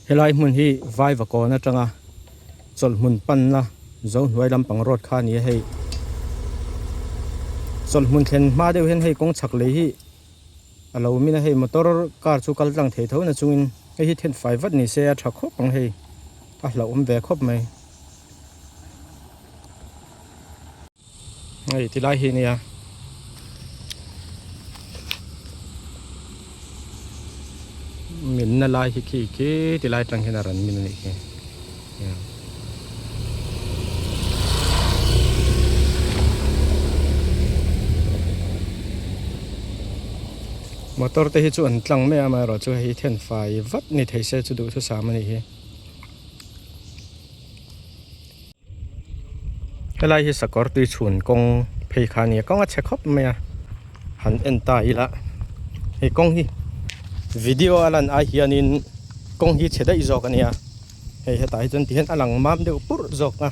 Helai hmun hi Vaivakawn atanga chawlh hmun panna Zohnuai lampang road kha a ni a hei. Chawlh hmun thlen hma deuh hian hei kawng chhak lei hi a lo min a hei motor car chu kal tlang thei tho na chungin hei hi thenfai vat ni se a tha khawp ang hei a hlauhawm ve khawp mai. Hei ti lai hi nia. Minna lai hi khi khi ti lai tang hian a rawn min anih khi. Motor te hi chu an tlang mai a amaherawhchu hei hi thenfai vat ni thei se chu duhthusam anih hi. Helai hi sakawr tui chhun kawng phei kha a ni a kawng a chhe khawp mai a han en ta ila hei kawng hi video a lan ai hianin kawng hi chhe daih zawk a nia hei hetah hi chuan tihian a lang mam deuh purh zawk a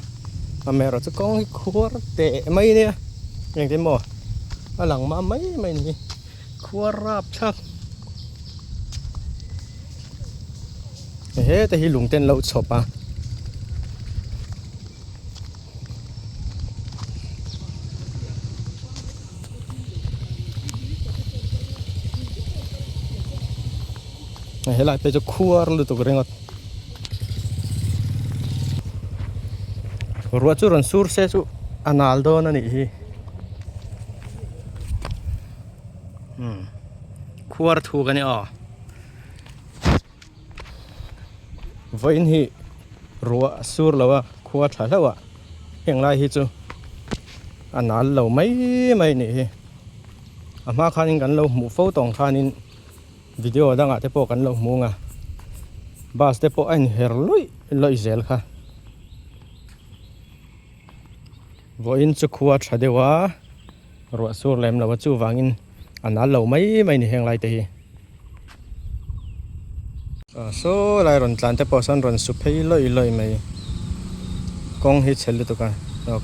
amaherawh chu kawng hi khuar teh mai a nia engtin maw a lang mam mai mai a ni hi khuar rap thlak heta hi lung te an lo chhawp a. Helai phei chu khuar lutuk ringawt ruah chu rawn sur se chu a nal dawn a nih hi umm khuar thuk a ni aw. Vawiin hi ruah a sur lo a, khua tha hlauh a, heng lai hi chu a nal lo mai mai a nih hi. A hma khanin kan lo hmuh fo tawng khanin video dangah te pawh kan lo hmu ang a, bus te pawh a inher luih luih zel kha. Vawiin chu khua tha deuh a, ruah sur lem lo a chuvangin a nal lo mai mai a ni heng lai te hi. Saw lai rawn tlan te pawh sawn rawn su phei lawih lawih mai kawng hi chhe lutuk a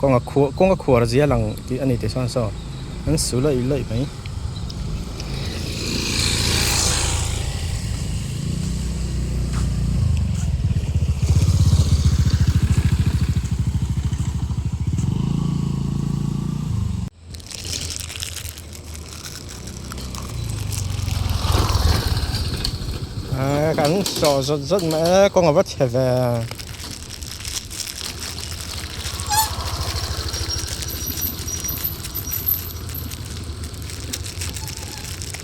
kawng a khuar kawng a khuar zia lang tih a ni tih sawn saw an su lawih lawih mai. Kan sawh zawt zawt mai a kawng a va chhe ve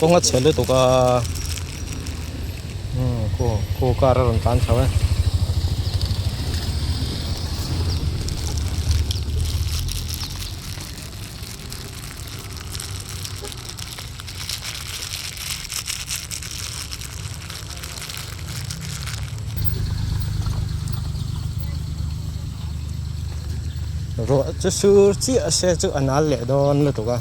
kawng a chhe lutuk a khu khu car a rawn tlan chho e. Ruah chu sur chiah se chu a nal leh dawn lutuk a.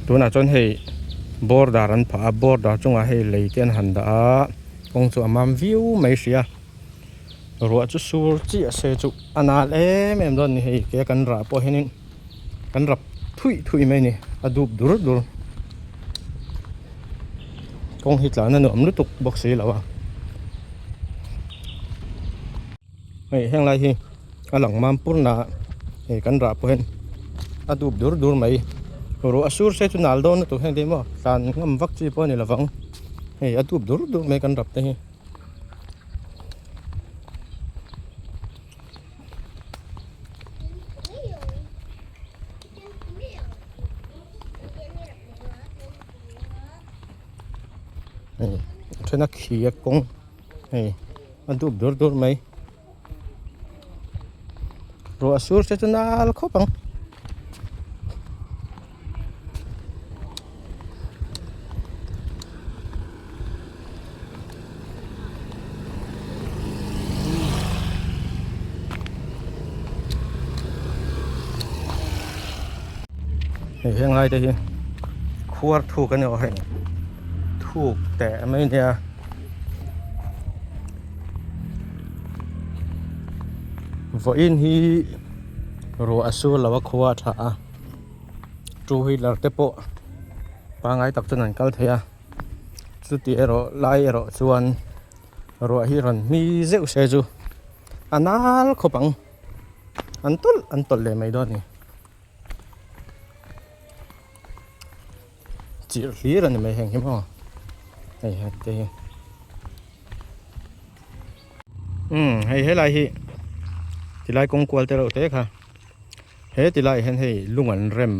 Tunah chuan hei border an phah a border chungah hei lei te an han dah a kawng chu a mam viau mai hria ruah chu sur chiah se chu a nal em em dawn a ni hei ke kan rah pawh hianin kan rap thuih thuih mai a ni a dup dur dur kawng hi tlan a nuam lutuk bawk si lo a hei heng lai hi. A lang mam pur na hei kan rah pawh hian a dup dur dur mai ruah a sur se chu nal dawn lutuk heng te hi maw tlan ngam vak chi pawh a ni lovang hei a dup dur dur mai kan rap te hi. Hei a then a khi a kawng hei a dup dur dur mai. Ruah sur te chu nal khawp ang. Hei heng lai te hi khuar thuk a ni awh hei thuk teh mai nia. Vawiin hi ruah a sur lo a khua a tha a two wheeler te pawh. Pangai tak chuan an kal thei a, chuti erawh lai erawh chuan ruah hi rawn hmi zeuh se chu a nal khawp ang, an tawlh an tawlh leh mai dawn a ni. Chirh hlir a ni mai heng hi maw hei heng te hi umm hei helai hi tilai kawng kual te reuh te kha he tilai ah hian hei lung an rem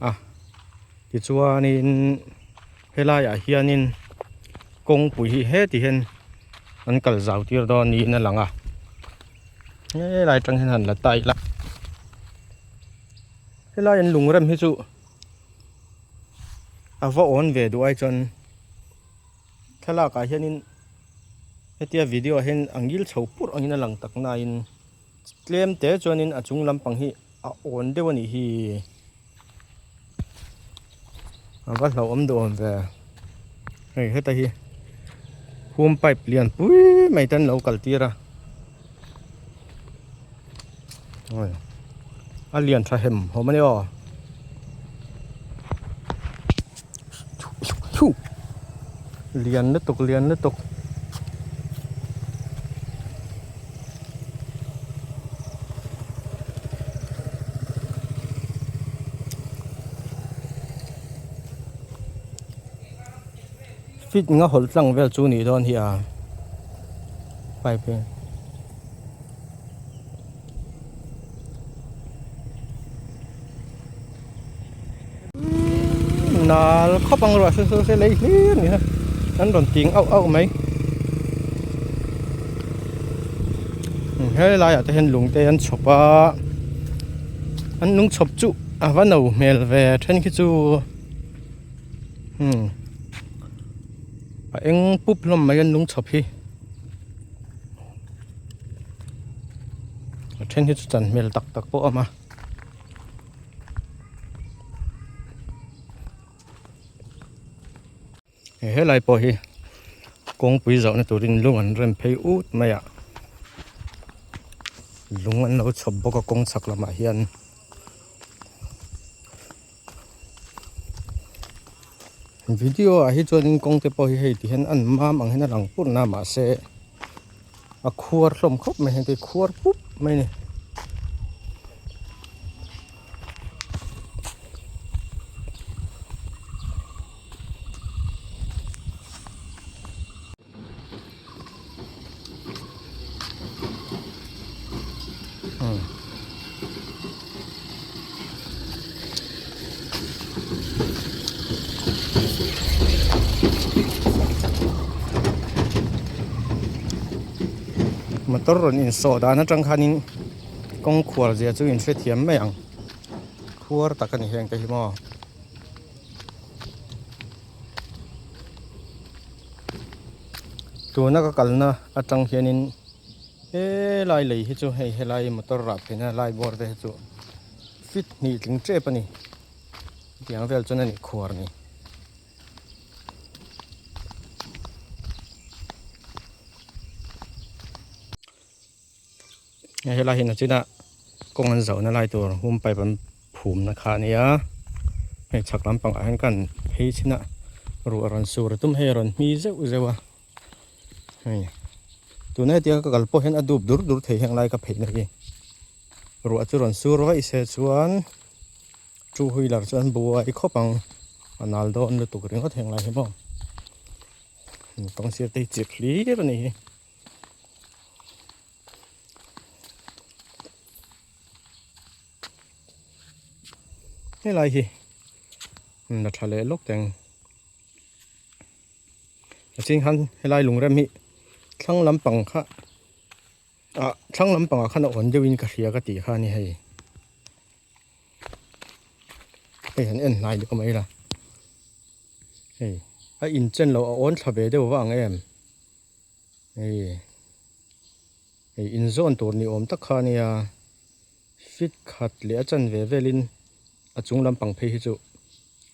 a tichuanin helai ah hianin kawngpui hi heti hian an kal zau tir dawn niin a lang a helai atang hian han la ta ila helai an lung rem hi chu a va awn ve duh ai chuan thlalak ah hianin hetia video ah hian a ngil chho purh angin a lang tak nain tlem te chuanin a chung lampang hi a awn deuh a nih hi a va hlauhawm duh awm ve hei heta hi hum pipe lian pui mai te an lo kal tir a. A lian tha hem hawm a ni aw. Lian lutuk lian lutuk. Fit nga hawlh tlang vel chu nih dawn hi a pipe hi. Nal khawp ang ruah se se lei hlir ni ha an rawn ting auh auh mai helai ah te hian lung te an chhawp a an lung chhawp chu a va no hmel ve then khi chu umm a eng pup hlawm mai an lung chhawp hi. A then hi chu chan hmel tak tak pawh a awm a helai pawh hi kawngpui zawhna turin lung an rem phei ut mai a lung an lo chhawp bawk a kawng chhak lamah hian. Video ah hi chuanin kawng te pawh hi hei ti hian an mam ang hian a lang purh na mahse a khuar hlawm khawp mai heng te hi khuar pup mai a ni. Motor rawn insawh dan atang khanin kawng khuar zia chu in hrethiam mai ang khuar tak a ni heng te hi maw. Tuna ka kalna atang hianin helai lei hi chu hei helai motor rah pheina lai bawr te hi chu fit hnih tling tep a ni tiang vel chuan a ni khuar ni. Helai hi nachinah kawng an zohna lai tur hum pipe an phumna kha a nia hei chhak lampang ah hian kan phei chin a ruah rawn sur a tum hei a rawn hmi zeuh zeuh a hei tuna hetia ka kal pawh hian a dup dur dur thei heng lai ka pheina hi ruah chu rawn sur vaih se chuan two wheeler chu an buai khawp ang a nal dawn lutuk ringawt heng lai hi maw kawng sir te hi chirh hlir a ni hi. Helai hi la tha leh lawk teng a ching khan helai lungrem hi thlang lampang kha ah thlang lampang ah khan a awn deuh in ka hria ka tih kha a ni hei hei han en hnai deuh mai la hei a inchen loh a awn thla ve deuh vang em. Hei hei inzawn tur ni awm tak kha a nia fit khat leh a chanve velin a chung lampang phei hi chu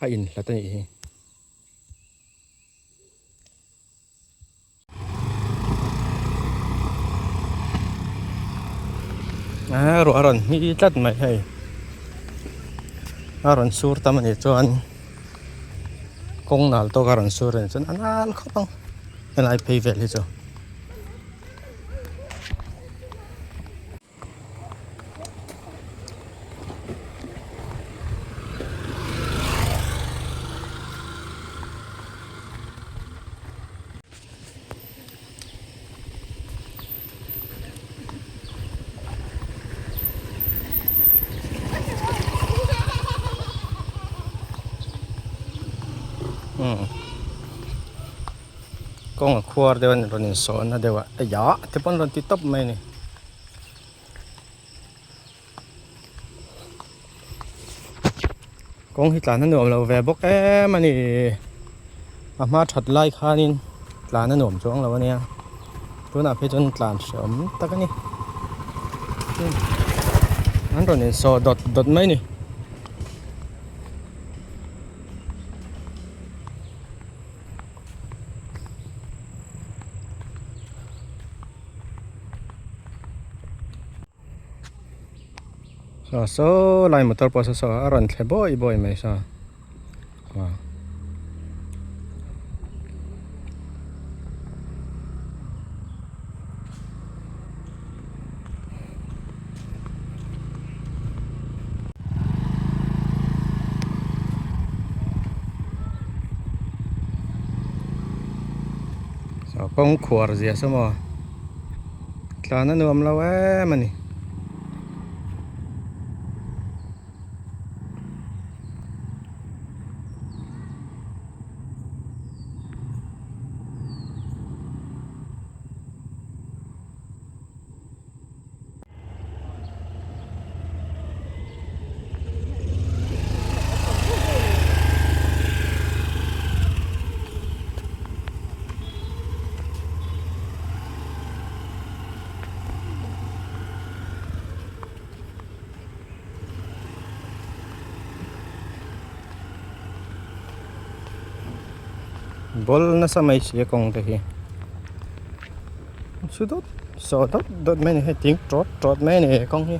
a inhlat a nih hi. A ruah a rawn hmi tlat mai hei a rawn sur tam a nih chuan. Kawng nal tawk a rawn sur a nih chuan a nal khawp ang helai phei vel hi chu. Kawng a khuar deuh a ni rawn insawhna deuh a eiah te pawn rawn ti tawp mai a ni. Kawng hi tlan a nuam lo ve bawk em a ni. A hma that lai khanin tlan a nuam chuang lo a nia. Tunah phei chuan tlan hreawm tak a ni. An rawn insawh dawt dawt mai a ni. Saw saw lai motor pawh saw saw a rawn thle bawi bawi mai saw aw. Saw kawng khuar zia saw maw. Tlan a nuam lo em a ni. Ball nasa mai si a kawng te hi chu dawt saw dawt dawt mai a ni hei thing tawt tawt mai a ni he kawng hi.